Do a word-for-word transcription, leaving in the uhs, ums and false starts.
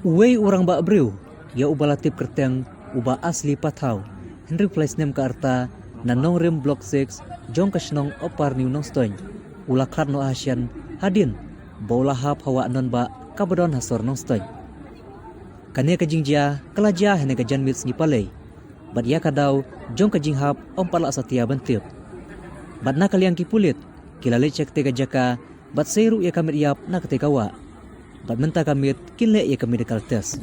Uwei u rangbah briew ïa uba la tip kyrteng u Bah Asli Pathaw, hynriew phew lai snem ka rta, na Nongrim Block six jong ka shnong Upper New Nongstoiñ, u la khlad noh ha shen hadien ba u la hap ha wah nongbah kaba don ha sor Nongstoiñ. Kane ka jingjia ka la jia ha kane ka janmiet sngi Palei bad ïa ka daw jong ka jinghap ym pat la satia ban tip. Bad na ka liang ki pulit ki la leit sha katei ka jaka bad sei ruh ïa ka met ïap na katei ka wah. Bad mynta ka miet kin leh ïa ka medical test.